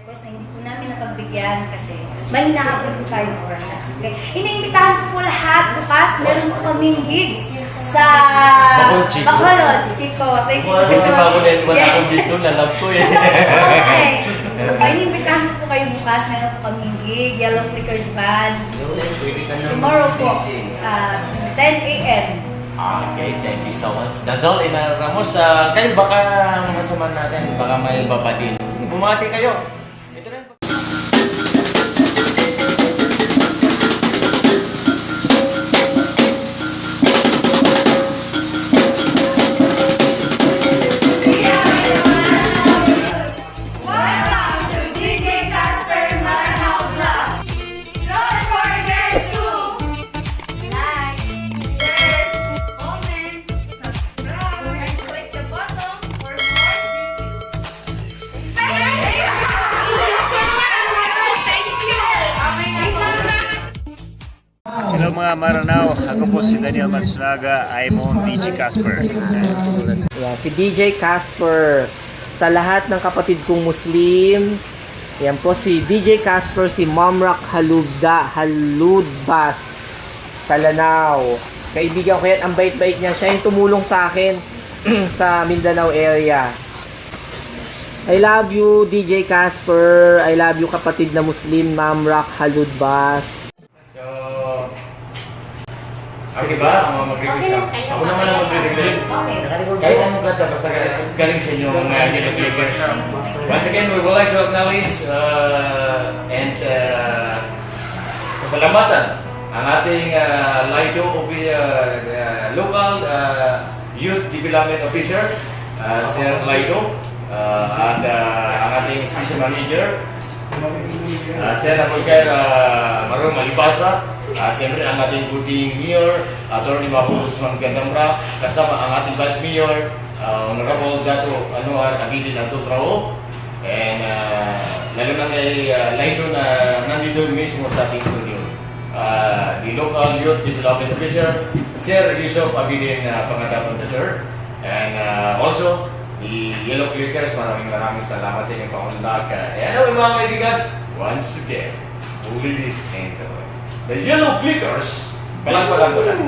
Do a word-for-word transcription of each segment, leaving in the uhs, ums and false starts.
Of course, hindi po namin napagbigyan kasi mahina po tayo oras. Okay. Iniimbitahan ko po lahat. Bukas, meron po kaming gigs sa Bacolod Chico. Bacolod Chico. Thank you po. Hindi pa ako naiwan ako dito, alam ko eh. Okay. Iniimbitahan ko po kayo bukas. Meron po kaming gig, Yellow Clickers Band. Tomorrow po, ah, ten a m. Okay, thank you so much. That's all, Ina Ramos. Ah, kayo, baka masama natin, baka may babatiin. Sige, bumati kayo. Ito na yung Welcome to D J Casper Maranao Vlog. Don't forget to like, share, comment, subscribe, and click the button for more videos. Thank you! Thank you! Hello mga Maranao, ako po si Daniel Matsunaga, I'm on D J Casper. Yan, si D J Casper. Sa lahat ng kapatid kong Muslim, yan po si D J Casper, si Mamrak Halubda, Haludbas, sa Lanao. Kaibigan ko yan, ang bait-bait niya. Siya yung tumulong sa akin sa Mindanao area. I love you, D J Casper. I love you, kapatid na Muslim, Mamrak Haludbas. So, okay ba? Ang mga mag-request lang. Ako naman ang mag-request. Okay. Kahit anong kanta, basta ga-, galing sa inyo ang, uh, request. Once again, we would like to acknowledge, uh, and, uh, pasalamatan ang ating, uh, Laido, uh, uh, local, uh, Youth Development Officer, uh, Sir Laido, uh, at, uh, ang ating Special Manager, uh, Sir Abulkair, uh, Marong Alibasa, uh, siyempre ang ating buting Mayor, Attorney Mahmoud Usman Gandamra, kasama ang ating Vice Mayor, uh, Honorable Dato Anwar Abidin Abdul Rauf, and, uh, lalo na kay, uh, Laido na nandito mismo sa ating studio. Ah, the local youth development officer, Sir Yusuf Abidin, ah, Pangadapan the third. And, ah, also, the Yellow Clickers, maraming, maraming salamat sa inyong pag-unlak. Ah, and anyway, mga kaibigan, once again, ladies and gentlemen, the Yellow Clickers, palakpakan po natin.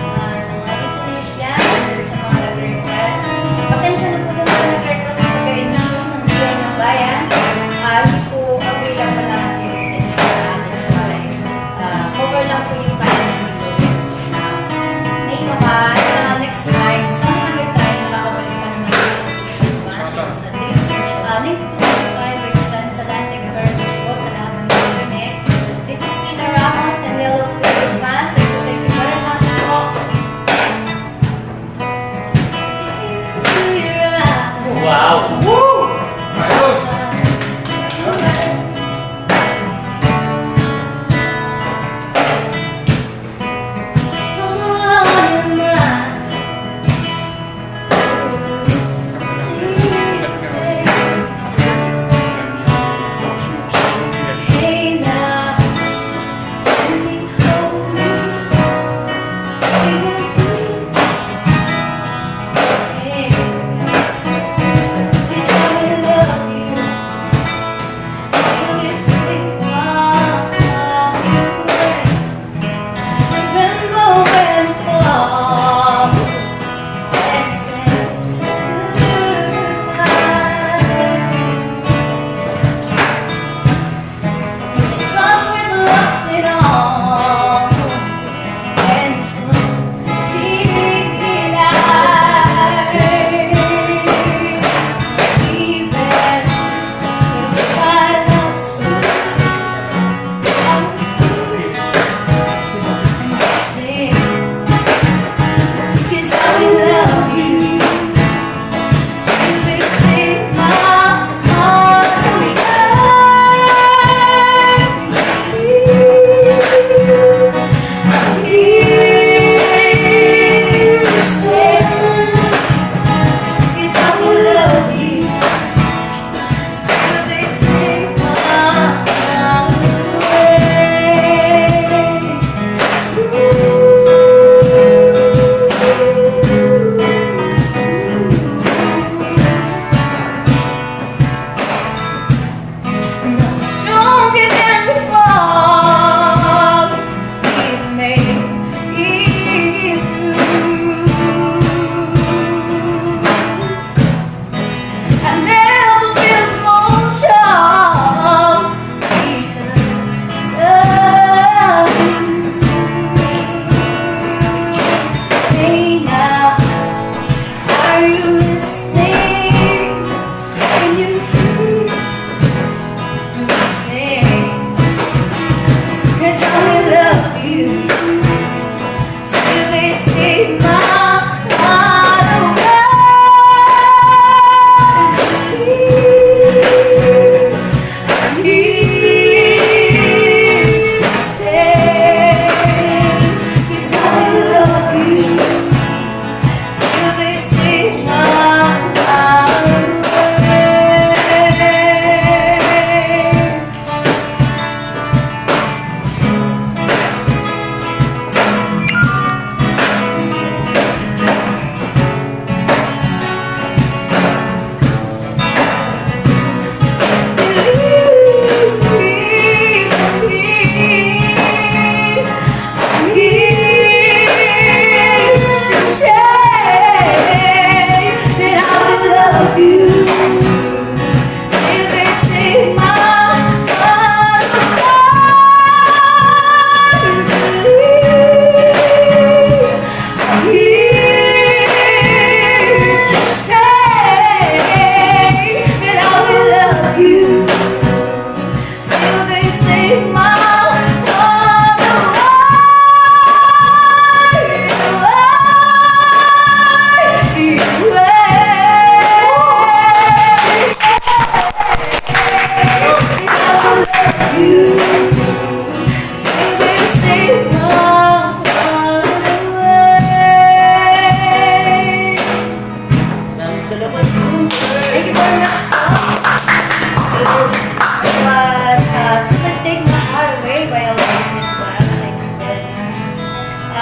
Ah, sa mga listeners dyan, sa mga nag-request, pasensya na po dun sa nag-request sa pagka-intro ng Biyaya ng Bayan. Ah, hindi po available ang ating written sa, sa, ah, cover lang po yung kanya ng Biyaya. Ngayon pa, ah, next time, sa another time, makakabalik pa naman po sa date. Ah, nine to five, Balitaan sa Lante, Governor Bush po, sa lahat ng nakikinig. This is Ina Ramos and Yellow Clickers Band. Thank you, thank you very much po. Wow! Woo! Ayos!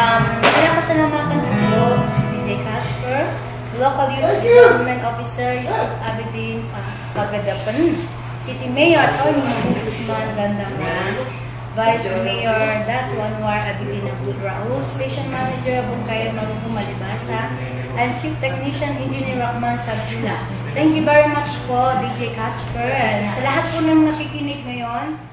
Um, pinapasalamatan ko po si D J Casper, Local Youth Development Officer Yusuf Abidin, ah, Pagadapen, City Mayor Attorney Mahmood Usman Gandamra, Vice Mayor Datu Anwar Abidin Abdul Rauf, Station Manager Abdul Kair Marufu Malibasa, and Chief Technician Engineer Rahman Sabdullah. Thank you very much po, D J Casper, and sa lahat po ng nakikinig ngayon.